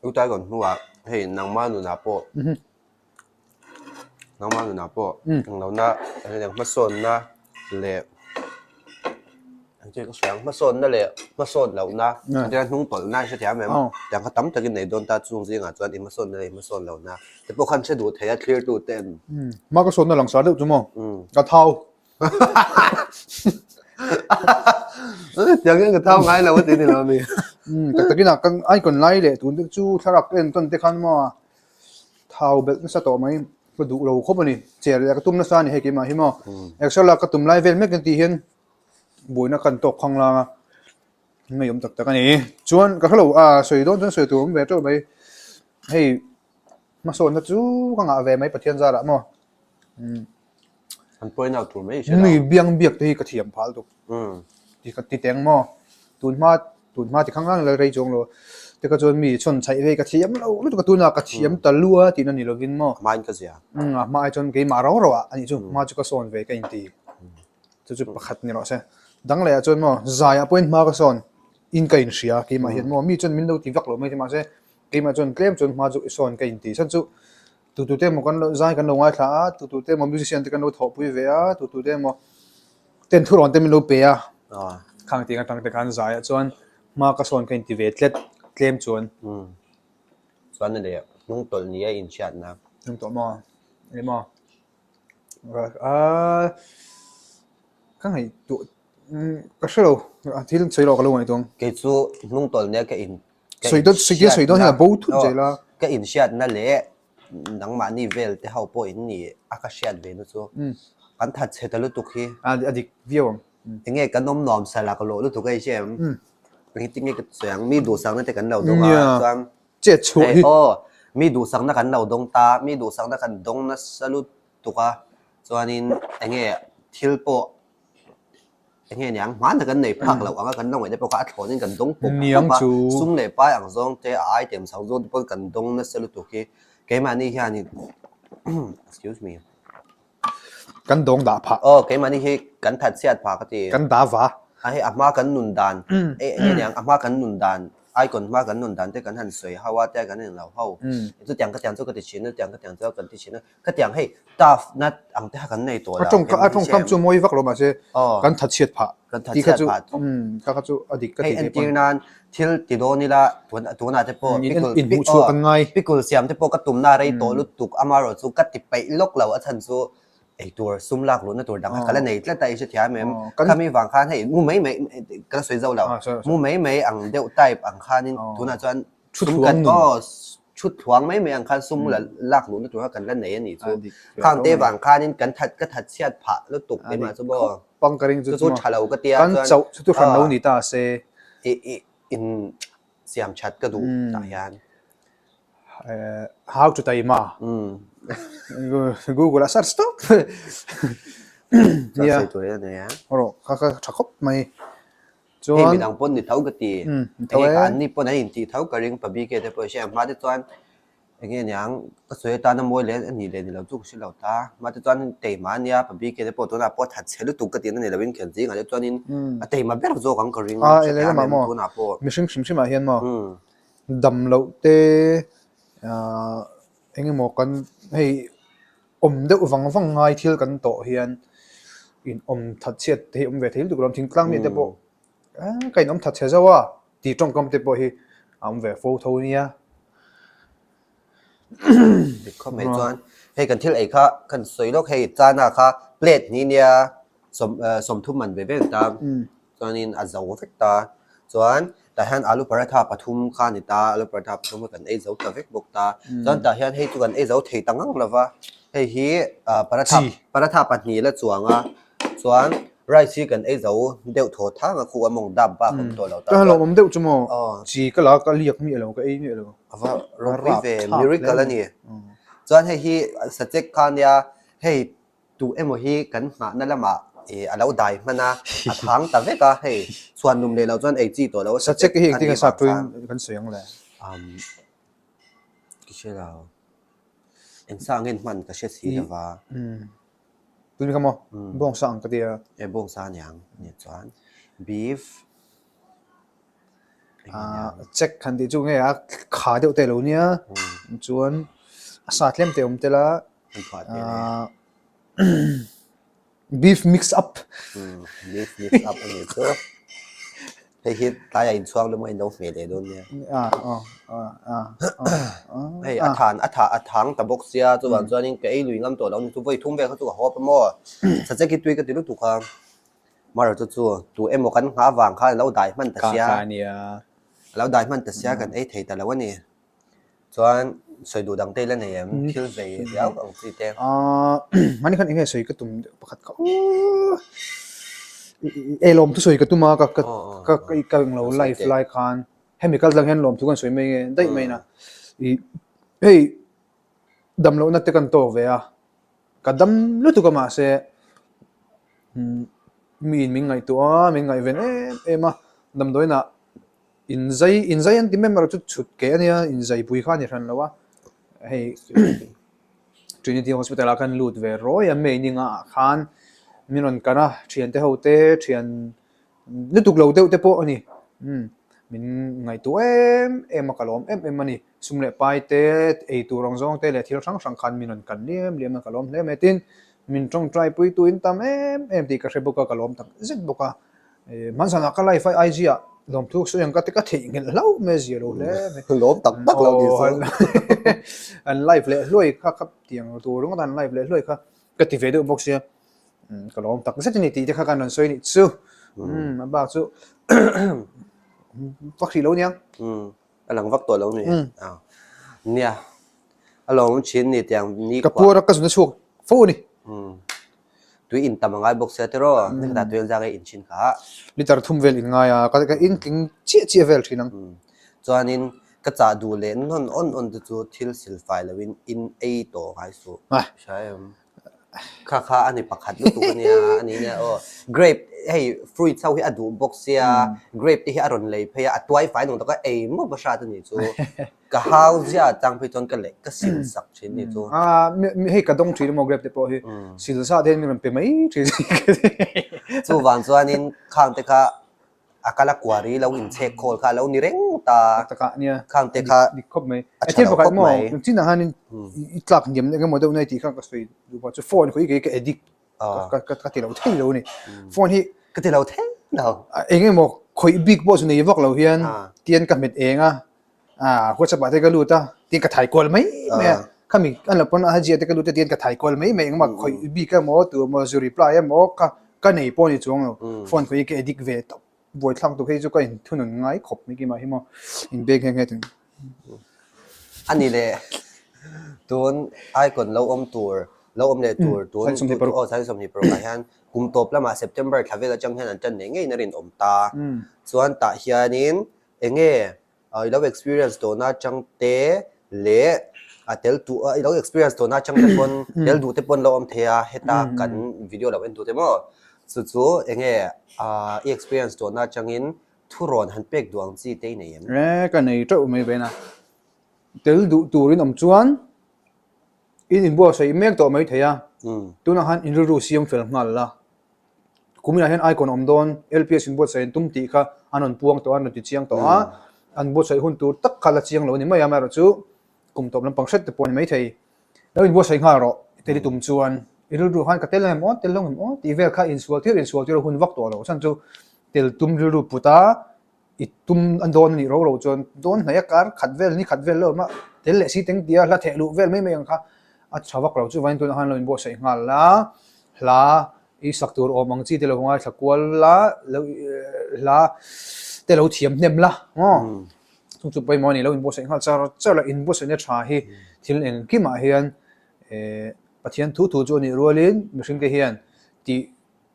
U-Tycoon hnuah hei nangma nunah pawh nangma nunah pawh englohna hmasawnna leh hmasawnna leh hmasawn lohna hnung tawlhna i hrethiam em? Tiang kha tam takin nei dawn ta chung zingah chuan i hmasawnna leh i hmasawn lohna te pawh khan hre duh thei a thlirtu ten. Hma ka sawnna langsar deuh chu maw? Ka thau. Tiang hian ka thau ngai lo a ti ni lo mi. Tak takin a kan icon lai leh tun te chu thlalak en tawn te khan maw thau belh nasa tawh mai ka duh lo khawp a ni. Cher leh ka tum nasa a ni hei keimah hi maw. Excel a ka tum lai vel mek an tih hian buaina kan tawk khang lang a ngeiawm tak tak a ni. Chuan ka hrelo a sawi dawn chuan sawi tur awm ve teuh mai hei hmasawnna chu ka ngah ve mai Pathian zarah maw. An point out tur mai hre lo. Mi biang biak te hi ka thiam phal tuk. Ti ka ti teng maw. Tun hma tun hma ti khang lang la rei chuang lo. Te ka chuan mi chhawn chhaih vei ka thiam lo lutuk a tuna ka thiam ta lua tihna ni lovin maw. A hmain ka zia. A hma ai chuan keimah rau rau ah anih chu hma chu ka sawn ve ka inti. Chu chu pakhat ni rawh se. Dang leh ah chuan maw zai ah pawhin hma ka sawn in ka inhria keimah hian maw mi chuan min lo ti vak lo mai te mahse keimah chuan tlem chuan hma chu i sawn ka inti. Chhan chu Tutute emaw kan lo zai kan lo ngaithla a, tutute emaw musician te kan lo thawhpui ve a, tutute emaw ten thurawn te min lo pe a, khang tih atang te khan zaiah chuan hma ka sawn ka inti ve tlet tlem chuan. Chuan a leh hnung tawlh ni a inhriatna. Hnung tawlh maw? Eng maw? Aaa ka ngaihtuah ka hre lo thil sawi loh ka lo ngaihtuah ang. Kei chu hnung tawlh nia ka in Ka Sawi dawn sawi tia sawi dawn hian a bo thut zel a. Ka inhriatna leh nangmahni vel te ho pawh in ni a ka hriat ve na chu kan that chhe ta lutuk hi. A dik viau ang. Enge kan awm nuam sa lak lawh lutuk a i hria em? Engtin nge ka sawi ang? Mi duhsakna te kan lo dawng a chuan Chet chhuah hi. Aw mi duhsakna kan lo dawng ta, mi duhsakna kan dawng nasa lutuk a chuanin enge thil pawh Eng nge niang, hmanah kan nei phak loh anga kan lo ngaihna pawh kha a thlawnin kan dawng pawp pawp a, sum leh pai ang zawng te, a item chho zawng te pawh kan dawng nasa lutuk hi keimahni hianin excuse me Kan dawng dah phah. Aw, keimahni hi kan that chhiat phah ka ti. Kan dah va. A hei a hma kan nun dan, eng nge niang, a hma kan nun dan, icon hma kan nun dan te kan han sawi ho a te kan inlo ho. Chutiang ka tiang chu ka ti thin a, chutiang ka tiang chu kan ti thin a. Khatiang hei tough nut ang te kha kan nei tawh la. A tawngkam chu mawi vak lo mahse kan thatchhiat phah. Kan thatchhiat phah. Kha kha chu a dik ka ti Hei entir nan thil ti dawn ila tunah te pawh pickle inhmuh chhuah kan ngai. Pickle siam te pawh ka tumna rei tawh lutuk amaherawh chu ka ti peih lawk lo a chhan chu ei tur sum lak luhna tur dang kha ka la nei tlat a i hrethiam em? Khami vang khan hei mu mai mai ka la sawi zo lo. Mu mai mai ang deuh type ang khanin tunah chuan. Sum kan aw chhut thluang mai mai ang khan sum la lak luhna tur kha kan la nei a nih chu. Khang te vang khanin kan that ka that chhiat phah lutuk keimah chu maw. Pang ka ring chu chu tha lo ka tia chuan kan chauh chu tu hran lo ni ta se. I i in siam that ka duh tah hian. How to taima. Google a search tawp. Nia. Rawh kha kha tha khawp mai. Hei midang pawn ni tho ka ti. Hei ka anni pawn an intih tho ka ring Pabike te pawh hria hma te chuan enge niang ka sawi atana mawi leh a nih leh ni lo chu ka hre lo ta. Hma te chuan teima a nia Pabike te pawh tunah pawh that chhe lutuk ka tihna ni loin khelh zingah te chuanin a teima ber zawk ang ka ring hrethiam em tunah pawh. Mihring hrim hrimah hian maw dam loh te eng emaw kan hei Awm deuh vang vang ngai thil kan tawh hian in awm that chhiat te hi awm ve thei lutuk lo. Thingtlang mi te pawh ka in awm that chhe zauh a tih tawngkam te pawh hi a awm ve fo tho nia. Dik khawp mai chuan hei kan thil ei kha kan sawi lawk hei chana kha plate ni nia sawmthum man ve vel ta. Chuanin a zo vek ta. Chuan tah hian alu paratha pathum kha a ni ta, alu paratha pathum kha kan ei zo ta vek bawk ta. Chuan tah hian hei chu kan ei zo thei ta ngang lo va, hei hi ah paratha paratha pahnih la chuang a, chuan rice hi kan ei zo deuh thaw thang a khuh a mawng dap bak a awm tawh lo ta. Ka hlawm awm deuh chu maw? Chi ka la ka liak miah lo, ka ei miah lo. A va ropui ve, miracle a ni. Chuan hei hi sachek kha a nia, hei Tu emaw hi kan nghahna lamah ih a lo dai hman a, a thang ta vek a, hei chhuan lum leh loh chuan ei chi tawh lo a sachek hi engtin nge sap tuin kan sawi ang le? Um ka hre lo, eng sa angin hman ka hre si lo va. Tun kha maw? Bawngsa ang ka ti a. E bawngsa aniang nia chuan beef. Check han tih chu nge a kha deuh te lo nia chuan a sa tlem te awm tel a beef mix up beef mix up a nih chu hei hi tlaiah inchhuak leh maw in lo hmeh leh dawn nia hei a than a tha a thang ta bawk sia chuvang chuanin ka ei lui ngam tawh lo ni chu vawi thum vel kha chu ka haw a maw sachek hi tui ka ti lutuk a. Mara chu chu tu emaw kan nghah vang khan a lo dai hman ta sia. A lo dai hman ta sia kan ei thei ta lo a ni. Chuan sawi duh dang te i la nei em? Thil zei riau ang chi te. Mahni khan enge sawi ka tum deuh pakhat kha aw e lawmthu sawi ka tum a ka ka ka ka englo live lai khan hemi kal tlang hian lawmthu kan sawi mai nge daih mai na i hei damlohna te kan tawk ve a. Ka dam lutuk a mahse miin min ngaihtuah a, min ngaihven em em a, damdawiinah inzai inzai an ti mai erawh chu chhut keh a nia, inzaipui kha a ni hran lo a, hei Trinity Hospital ah khan lut ve rawi a, May ni nga ah khan min rawn kan a, thiante ho te thian lutuk lo deuh te pawh a ni, min ngaihtuah em em a, ka lawm em em a ni. Sum leh pai te, ei tur ang zawng te leh thil hrang hrang khan min rawn kan liam liam a, ka lawm hle mai. Tin, min tawngtai puitu in tam em em tih ka hre bawk a, ka lawm tak zet bawk a. Hmanzanah ka live a IG ah lawmthu sawi ang ka ti ka theihnghilh hlauh mai a zia lo hle mai. Lawm tak tak lo ni chu. An live leh hluai kha ka tiang tur ringawt a, an live leh hluai kha ka ti ve deuh bawk sia. Ka lawm tak zet a ni tih te kha kan rawn sawi nih chu. A bak chu vak hrih lo aniang. A lang vak tawh lo ni. Nia, a lawm thin ni tiang ni Ka puar a ka zun a chhuak fo a ni. Tui in tam a ngai bawk sia tiraw, ni khatah tui an zak e in thin kha. Liter thum vel in ngai a, ka in tling chiah chiah vel thin ang. Chuanin ka chah duh leh nawn awn awn te chu thil silfai loin in ei tawh ngai suh. Hria em? Kha kha a ni pakhat lutuk a nia, a ni nia aw. Grape hei fruits ho hi a duh bawk sia, grape te hi a rawn lei phei a, a tuai fai nung tak a, ei mawp a hrat a nih chu. Ka hau zia chang phei chuan ka leh ka sil sak thin nih chu. A hei ka dawng thin emaw grape te pawh hi sil zat hian min rawn pe mai thin. Chuvang chuanin khang te kha a kal a kuar i lo inchhek khawl kha a lo ni reng ta. Tak ah nia. Khang te kha dik khawp mai. A tha lo khawp mai. Eng chin ah hianin i tlak hniam eng emaw deuh nai tih kha ka sawi duh pah chu phone khaw i kei ka addict ka ka ti lo thei lo a ni. Phone hi ka ti lo thei lo. Eng emaw khawih bik pawh chu nei vak lo hian tian ka hmet eng a Ah, WhatsApp ah te ka lut a, tin ka thai kual mai mai a. Khami an lo pawn a hajia te ka lut a, tin ka thai kual mai mai engmah khawih bik emaw tu emaw zu reply emaw ka ka nei pawh ni chuang lo. Phone khawih hi ka addict ve tawp. Buaithlak tuk hei chu ka inthunun ngai khawp mai kimah hi maw inbek nghe nghe tin. A ni leh tun icon lo awm tur, lo awm leh tur tun aw 26 ah hian kum tawp lamah September thla vel atang hian an tan leh ngeiin a rinawm ta. Chuan tah hianin eng nge I lo experience tawhna atang te leh a tel duh i lo experience tawhna atang te pawn tel duh te pawn lo awm thei a heta kan video lo en duh te maw chu chu eng nge i experience tawhna atangin thurawn han pek duh ang chi te i nei em? E ka nei teuh mai vena tel duh turin awm chuan in inbuatsaih mek tawh mai thei a tunah khan in rilru siam fel nghal la. Kuminah hian icon awm dawn, LPS in buatsaih an tum tih kha an rawn puang tawh a, an rawn ti chiang tawh a, an buatsaih hun tur tak kha la chiang lo a ni mai a, amaherawh chu kum tawp lampang hret te pawh a ni maithei. Lo inbuatsaih nghal rawh tel i tum chuan i rilru khan ka tel ang em aw, tel lo ang em aw tih vel kha insual tir insual tir a hun vak tawh lo, chhan chu tel tum rilru put a, I tum a dawn a nih ro ro chuan dawn hnaih a kar khat vel ni khat vel lo awm a, tel leh si teng tia hla theh luh vel mai mai ang kha a tha vak lo. Chuvangin tunah khan lo inbuatsaih nghal la, hla i sak tur awm ang chi te lo ngaithla kual la, lo hla te lo thiam hnem la maw? Chung chu pawimawh a ni lo inbuatsaih nghal char char la, inbuatsaihna tha hi thil engkimah hian eh Pathian thu thu chu a nih rualin mihringte hian tih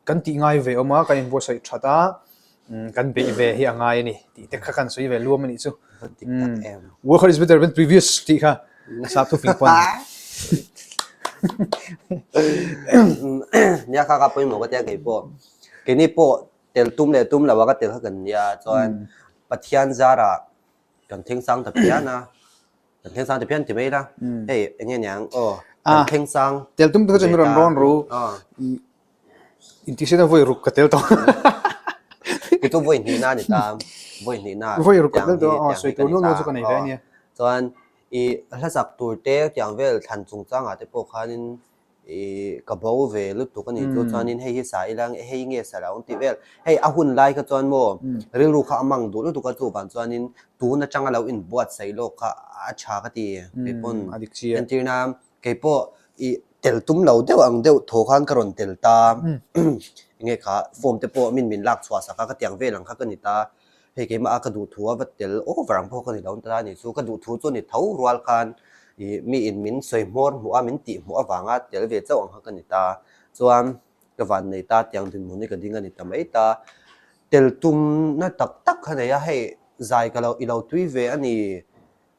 Kan tih ngai ve awm a, kan inbuatsaih that a, kan beih ve hi a ngai a ni tih te kha kan sawi ve luam a nih chu. Work hard is better than previous tih kha sap thu fing pawn. Nia kha ka pawimawh ka tia kei pawh. Keini pawh tel tum leh tum lo a ka tel kha kan nia chuan Pathian zarah kan thleng sang ta phian a. Kan thleng sang ti phian ti mai ila. Hei eng nge niang aw kan thleng sang. Tel tum te kha chu min rawn rawn ru. Intihsiat a vawi ruk ka tel tawh. Kei chu vawi hnihna a ni ta. Vawi hnihna Vawi ruk ka tel tawh a, sawi tur nual nual chu ka nei ve a nia. Chuan i hlasak tur te tiang vel thlan chungchangah te pawh khanin i ka bo ve lutuk a nih chu chuanin hei hi sa ila hei nge sa lo ang tih vel. Hei a hun lai kha chuan maw rilru kha a mang duh lutuk a chuvang chuanin tun atanga lo inbuatsaih lawk kha a tha ka ti keipawn entirna Keipawh i tel tum lo deuh ang deuh thaw khan ka rawn tel ta, enge kha form te pawh min min lak chhuah sak a, ka tiang vel ang kha ka ni ta, hei keimah a ka duh thu a va tel over ang pawh ka ni lo ta ni chu, ka duh thu chu ni tho rual khan i mi in min sawi hmawr hmuh a min tih hmuh avanga tel ve chauh ang kha ka ni ta, chuan ka van nei ta tiang dinhmun hi ka ding a ni ta mai ta, tel tumna tak tak kha nei a, hei zai ka lo i lo tui ve a ni.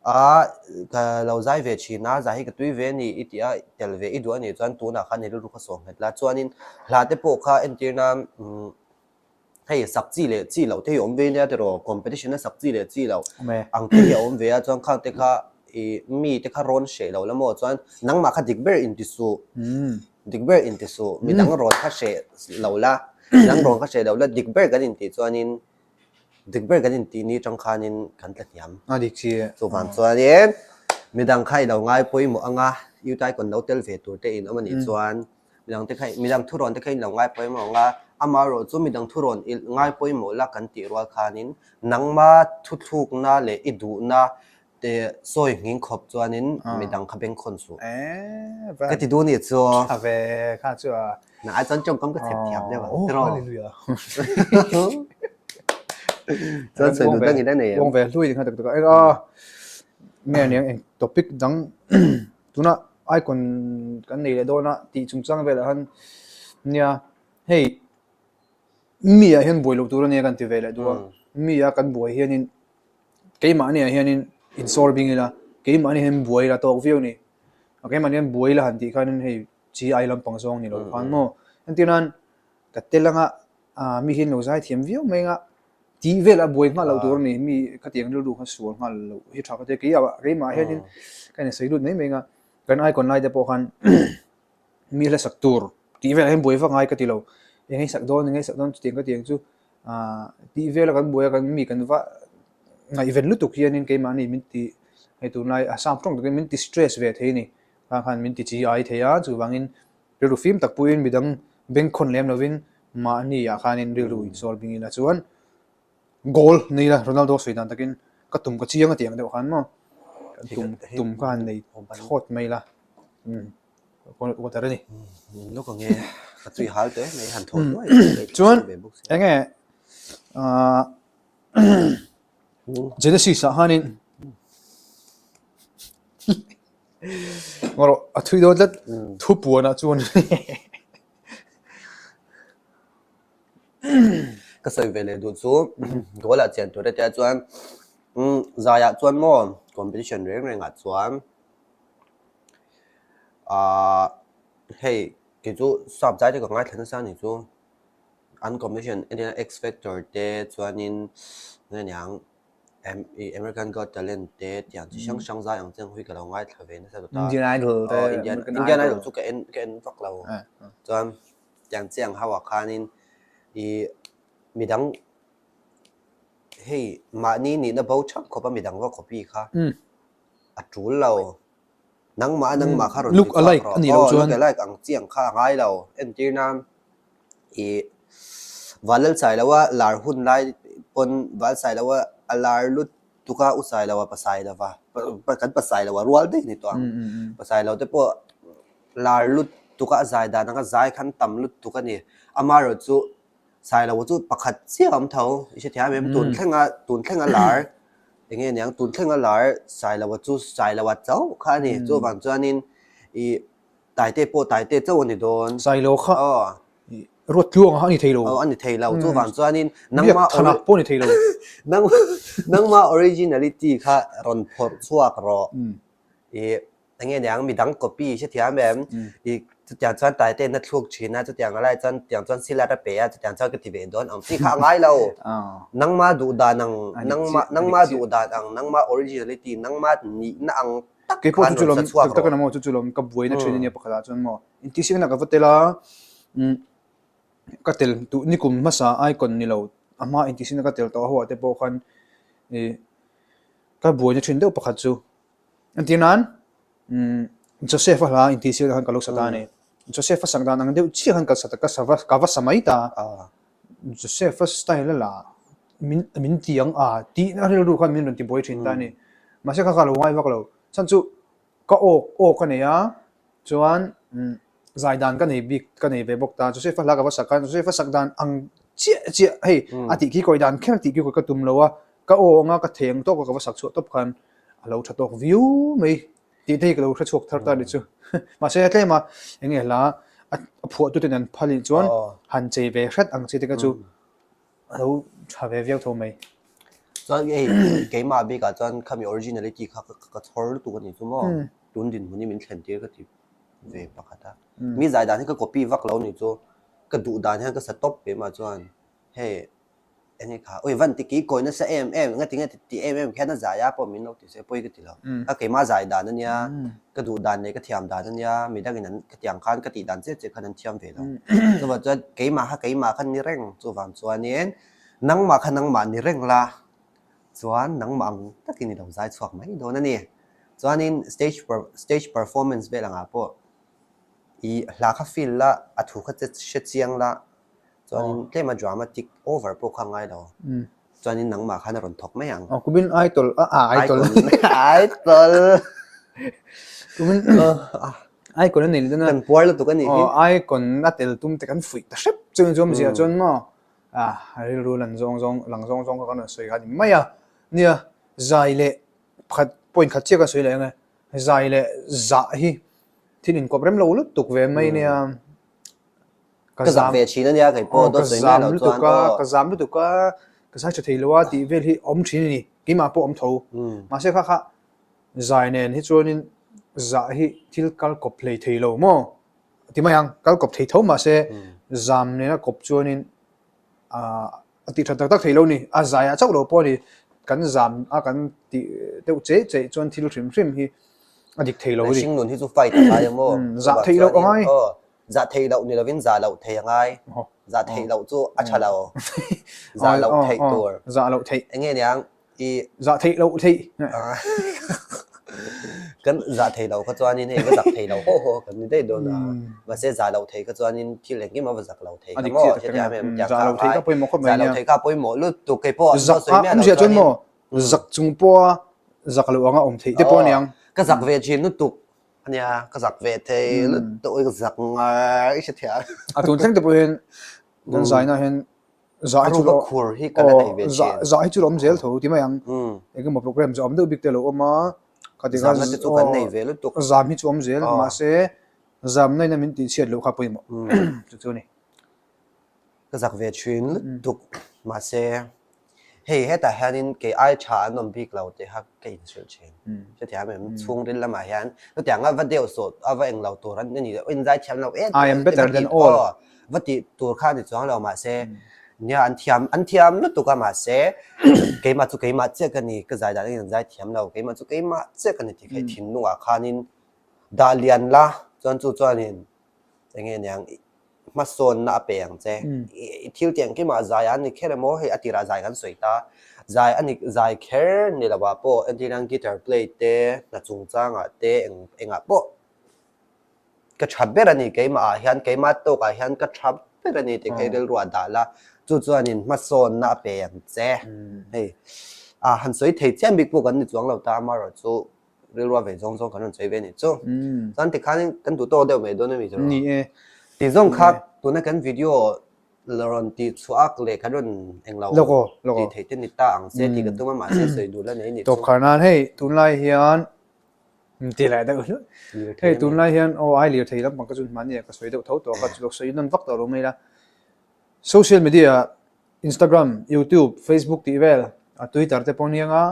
A, ka lo zai ve thin a, zai hi ka tui ve a ni i tih a, tel ve i duh a nih chuan tunah khan i rilru kha sawm nghet la. Chuanin hla te pawh kha entir nan umm hei sak chi leh chi loh te hi a awm ve nia tiraw, competition a sak chi leh chi loh ang te hi a awm ve a, chuan khang te kha i mi te kha rawn hreh lo la maw chuan nangmah kha dik ber inti suh, dik ber inti suh, midang rawn kha hreh lo la, midang rawn kha hreh lo la, dik ber kan intih chuanin Dik ber kan intih ni atang khanin kan tla hniam. A dik chi e. Chuvang chuanin midang kha i lo ngai pawimawh anga Utaicon lo tel ve tur te in awm a nih chuan midang te kha midang thurawn te kha in lo ngai pawimawh anga amaherawh chu midang thurawn i ngai pawimawh la kan tih rual khanin nangma thuthlukna leh i duhna Te sawi nghing khawp chuanin midang kha bengkhawn suh. Ka ti duh ni chu. Tha ve kha chu a. Na ai chuan tawngkam ka chhep thiam deuh ang tiraw. Hallelujah. Chuan sawi duh dang in a nei em? Uang ve hlui ding kha tak tak a. Eng a nge aniang eng topic dang tuna icon kan nei leh dawn a tih chungchang velah khan nia hei mi ah hian buai loh tur ania kan ti ve leh duh a. Mi a kan buai hianin Keimahni ah hianin insawr bing ila, keimahni hian buai ila tawk viau a ni. Keimahni hian buai ila han tih khanin hei chi ai lampang zawng ni lo khan maw. Entir nan ka tel anga ah mi hian lo zai thiam viau mai anga tih velah buai nghal loh tur a ni. Mi khatiang rilru kha sual nghal loh hi tha ka ti a. Kei ah keimah hianin ka insawi lut mai mai anga kan icon lai te pawh khan mi hla sak tur tih velah hian buai vak ngai ka ti lo. Eng nge sak dawn eng nge sak dawn chutiang ka ti ang chu. Aaa tih vela kan buai a kan mi kan va ngaihven lutuk hianin keimahni min ti hei tunlai a sam tawng takin min ti stress ve thei a ni khang khan min ti chi ai thei a chuvangin rilru fim tak puiin midang bengkhawn lem lovin mahni ah khanin rilru insawl bing ila chuan goal nei ila Ronaldo sawi dan takin ka tum ka chiang a tih ang deuh khan maw kan tum tum kha han nei thlawt mai ila umm. Water a ni. Lawk ang e, ka tui hal teh mai han thaw hnuai. Chuan eng nge Genesis ah khanin. Ngarawh a thui dawn tlat thu puanah chuan. Ka sawi ve leh duh chu goal ah chian tur a tia chuan zaiah chuan maw competition reng rengah chuan ahh hei kei chu sap zai te ka ngaithla nasa a ni chu an competition entirna X factor te chuanin enge niang American Got Talent te tiang chi hrang hrang zai ang chiang hui ka lo ngaithla ve nasa tawh a Indian Idol te Indian Idol chu ka en ka en vak lo chuan tiang chiang ho ah khanin ih midang hei mahni nihna bo thap khawp a midang va copy kha a tul lo nangmah a nangmah kha rawn ti chhuak rawh aw look alike ang chiang kha a ngai lo entir nan ih Vanlalsailoa lar hun lai pawn Vanlalsailoa a lar lut tuk a u Sailoa pa Sailova kan pa Sailoa rual daih a ni tawh ang pa Sailo te pawh lar lut tuk a a zai dan anga zai khan tam lut tuk a ni amaherawh chu Sailoa chu pakhat chiah a awm tho i hrethiam em tun thlenga tun thlenga lar eng nge niang tun thlenga lar Sailoa chu Sailoa chauh kha a ni chuvang chuanin ih Taite pawh Taite chauh a ni dawn. Sailoa kha ruat tluang a ni thei lo. Aw a ni thei lo chuvang chuanin nangmah Biak thana pawh a ni thei lo. Nangmah originality kha rawn phawrh chhuak rawh. Ih enge niang midang copy hrethiam em? Ih chutiang chuan Taite in a thluk thin a chutiang a lai chuan tiang chuan silat a pe a chutiang chuan ka ti ve dawn ang chi kha a ngai lo. Nangmah duh dan ang nangmah nangmah duh dan ang nangmah originality nangmah nihna ang tak Keipawh khan chu chu rawn lawm sa chhuak tak tak rawh. a maw chu chu lawm ka buaina thin a nia pakhatah chuan maw intihsiakna ka va tel a umm ka tel duh nikum hmasa icon ni lo a hma intihsiakna ka tel tawh ho ah te pawh khan ih ka buaina thin deuh pakhat chu entir nan umm Joseph a hla intihsiakna khan ka lo sa ta a ni Joseph a sak dan ang deuh chiah khan ka sa ta ka sa va ka va sa mai ta Joseph a style a la min min ti ang a tihna rilru khan min rawn ti buai thin ta a ni mahse kha kha lo ngai vak lo chhan chu ka aw aw ka nei a chuan zai dan ka nei bik ka nei ve bawk ta Joseph a hla ka va sak a Joseph a sak dan ang chiah chiah hei a tih khi kawi dan kher tih khi ka tum lo a ka aw anga ka theng tawk a ka va sak chhuah tawp khan a lo tha tawk viau mai tih te hi ka lo hre chhuak thar ta a ni chu mahse tlem a eng nge hla a phuah tu ten an phal ih chuan han chei ve hret ang chi te kha chu a lo tha ve viau tho mai. Chuan hei keimah bikah chuan khami originality kha ka chhawr lutuk a ni chu maw tun dinhmun hi min thlen tir ka ti ve pakhat a mi zai dan hi ka copy vak lo a ni chu ka duh dan hian ka sa tawp keimah chuan hei Eng nge kha, ui van ti ki kawi nasa em em, nga ti nge ti em em khian a zai a pawh min lo ti se pawi ka ti lo. Ka keimah zai dan a nia, ka duh dan leh ka thiam dan a nia, midangin an ka tiang khan ka tih dan chiah chiah khan an thiam ve lo. Chuvang chuan keimah kha keimah kha ni reng, chuvang chuanin nangmah kha nangmah ni reng la, chuan nangmah ang takin i lo zai chhuak mai dawn a ni. Chuanin stage stage performance vel angah pawh i hla kha feel la, a thu kha che hre chiang la, Chuanin tlema dramatic over pawh kha ngai lo. Chuanin nangmah khan a rawn thawk mai ang. Aw kumin idol a ah idol. Idol. Kumin icon a nei leh dawn a. Kan puar lutuk a nih hi. Aw icon a tel tum te kan fuih ta hrep chu ni chu awmzia chuan maw ah rilru lan zawng zawng lang zawng zawng kha kan rawn sawi kha a ni mai a. Nia zai leh pakhat point khat chiah ka sawi leh ang e. Zai leh zah hi thil inkawp rem lo lutuk ve mai nia. Ka zam ve thin a nia kei pawh dawt sawi miah loh chuan aw. Ka zam lutuk a, ka zai tha thei lo a tih vel hi awm thin a ni, keimah pawh awm tho. Mahse kha kha zai nen hi chuanin zah hi thil kal kawp hlei thei lo maw ti mai ang, kal kawp thei tho mahse zam nena kawp chuanin ah A tih that tak tak thei lo ni. A zaiah chauh lo pawh a ni. Kan zam a kan tih deuh cheh cheh chuan thil hrim hrim hi a dik thei lo a ni. Mihring nun hi chu fight a ngai a maw? Zah theih loh a ngai. Aw, zah theih loh ni lovin zah loh thei a ngai. Zah theih loh chu a tha lo. Zah loh theih tur. Zah loh theih. Eng nge niang? I zah theih loh theih. Kan zah thei lo kha chuanin hei va zak thei lo haw haw kan ni daih dawn a. Mahse zah loh theih kha chuanin thil engkim a va zak lo thei kha maw? Hetiang em em tiang kha a ngai. Zah loh theih kha a pawimawh lutuk kei pawh Zak sawi miah a loh awmzia chuan chuanin maw zak chung pawha zak loh anga awm theih te pawh a niang. Ka zak ve thin lutuk ania ka zak ve thei lutuk ka zak ngai hrethiam. A tun thleng te pawh hian kan zaina hian Zah hi chu A khur hi ka la nei ve thin. Zah hi chu lo awm zel tho ti mai ang. Engemaw program chu awm deuh bik te lo awm a. Khati kha Zamna te chu kan nei ve lutuk. Zam hi chu awm zel mahse zamna in a min tihchhiat loh kha pawimawh chu chu a ni. Ka zak ve thin lutuk mahse hei hetah hianin kei ai tha an awm bik lo tih kha ka inhrilh thin. Hrethiam em chhungril lamah hian chutiang a va deuh sawh a va englo tur an ni loh inzai thiam lo em I am better than all. Va tih tur kha a ni chuang lo mahse nia an thiam an thiam lutuk a mahse keimah chu keimah chiah ka ni ka zai dan in an zai thiam lo keimah chu keimah chiah ka ni tih kha i thinlungah khanin dah lian la chuan chu chuanin enge niang hmasawnna a pe ang che. I thil tih ang kimah zai a ni kher emaw hei a tirah zai kan sawi ta. Zai a ni zai kher ni lo ah pawh entir nan guitar play te hna chungchangah te eng engah pawh ka tha ber a ni keimah ah hian keimah tawkah hian ka tha ber a ni tih kha i rilru ah dah la chu chuanin hmasawnna a pe ang che. Hei ah han sawi thei chiah bik pawh kan ni chuang lo ta amaherawhchu rilru a vei zawng zawng kan rawn sawi ve a nih chu. Chuan tikhan kan duh tawk deuh mai dawn a mi chu. Ni e. Ti zawng kha tuna kan video la rawn tih chhuak leh kan rawn englo Lawk aw, lawk tih aw. theih te ni ta ang se tih ka tum a mahse sawi duh la nei a nih chu. Tawp khar nan hei tunlai hian ti leh deuh hlut. Lirthei Hei a mi. tunlai hian aw ai lirthei lampang ka chu hmanni ah ka sawi deuh tho tawh a ka chu sawi nawn vak tawh lo mai la. Social media ah Instagram, YouTube, Facebook tih vel a Twitter te pawh nia nga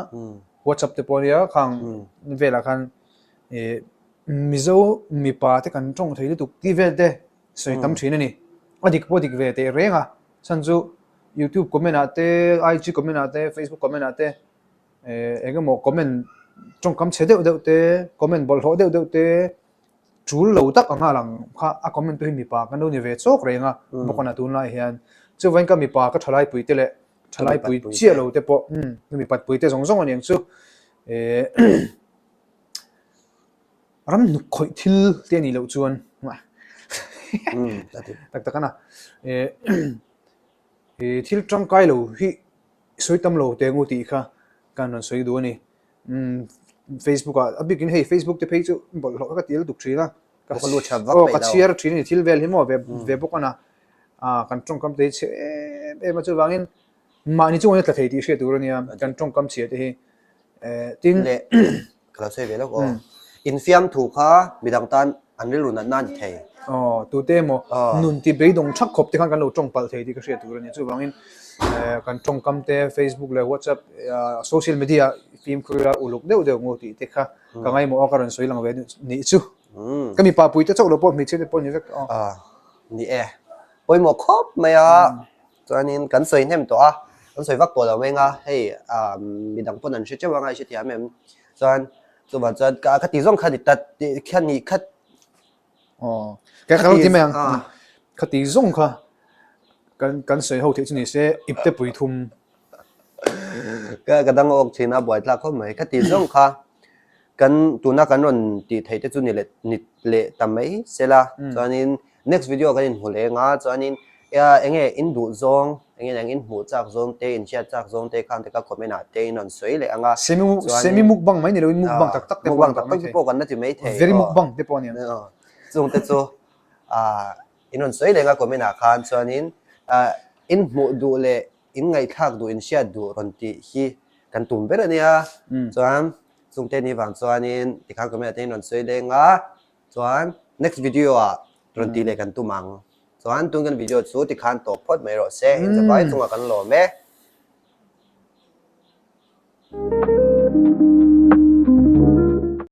WhatsApp te pawh nia khang velah khan ih Mizo mipa te kan tawng thei lutuk tih vel te sawi tam thin a ni. A dik pawh dik ve teh reng a chhan chu YouTube comment ah te IG comment ah te Facebook comment ah te eh eng emaw comment tawngkam chhe deuh deuh te comment bawlhhlawh deuh deuh te Tul lo tak anga lang kha a comment tu hi mipa kan lo ni ve chawk reng a bawk a na tunlai hian chuvain ka mipa ka thalai pui te leh thalai pui chiah lo te pawh umm ka mipat pui te zawng zawng a niang chu eh ram hnuk khawih thil te a nih loh chuan tak tak a na eh thil tangkai lo hi sawi tam lo teh ngu tih kha kan rawn sawi duh a ni. Umm Facebook ah a bikin hei Facebook te phei chu bawlhhlawh kha ka ti lutuk thin a ka Ka lut tha vak aw peih ka lo. chhiar thin a ni thil vel hi maw ve ve bawk a na ah kan tawngkam te hi chhe em em a chuvangin mahni chungah hian tla thei tih hriat tur a nia kan tawngkam chhia te hi eh tin Leh Ka lo sawi ve lawk aw. Infiam thu kha midang tan an rilru natna a ni thei. Aw, tute emaw nun ti beidawng thak khawp te khan kan lo tawng palh thei tih ka hriat tur a ni. Chuvangin kan tawngkam te Facebook leh WhatsApp social media fimkhur ila uluk deuh deuh maw tih te kha ka ngaimawh a ka rawn sawi lang ve nih chu. Ka mipa pui te chauh lo pawh hmeichhia te pawh ni vek aw. Ni e, pawimawh khawp mai a. Chuanin kan sawi hnem tawh a, kan sawi vak tawh lo mai anga hei ah midang pawn an hre teuh anga i hrethiam em? Chuan chuvang chuan ka ka ti zawng kha ni ta kha ni kha Aw ka ka lo ti mai ang kha ti zawng kha kan kan sawi ho theih chu ni se ipte pui thum Ka ka dang awk thin a buai tlak khawp mai kha ti zawng kha kan tuna kan rawn tih theih te chu ni leh ni leh ta mai sela chuanin next video kan inhmu leh anga chuanin eng nge in duh zawng eng nge in hmuh chak zawng te in hriat chak zawng te khan te ka comment ah te in rawn sawi leh anga semi semi mukbang mai ni lo in mukbang tak tak te mukbang tak tak te pawh kan la ti mai thei very mukbang te pawh a nia chung te chu ah in rawn sawi leh anga comment ah khan chuanin ah in hmuh duh leh in ngaihthlak duh in hriat duh rawn tih hi kan tum ber a nia chuan chungte ni vang chuanin tikhan comment ah te in rawn sawi leng a chuan next video ah rawn tih leh kan tum ang chuan tun kan video chu tikhan tawp phawt mai rawh se in zavai chungah kan lawm e.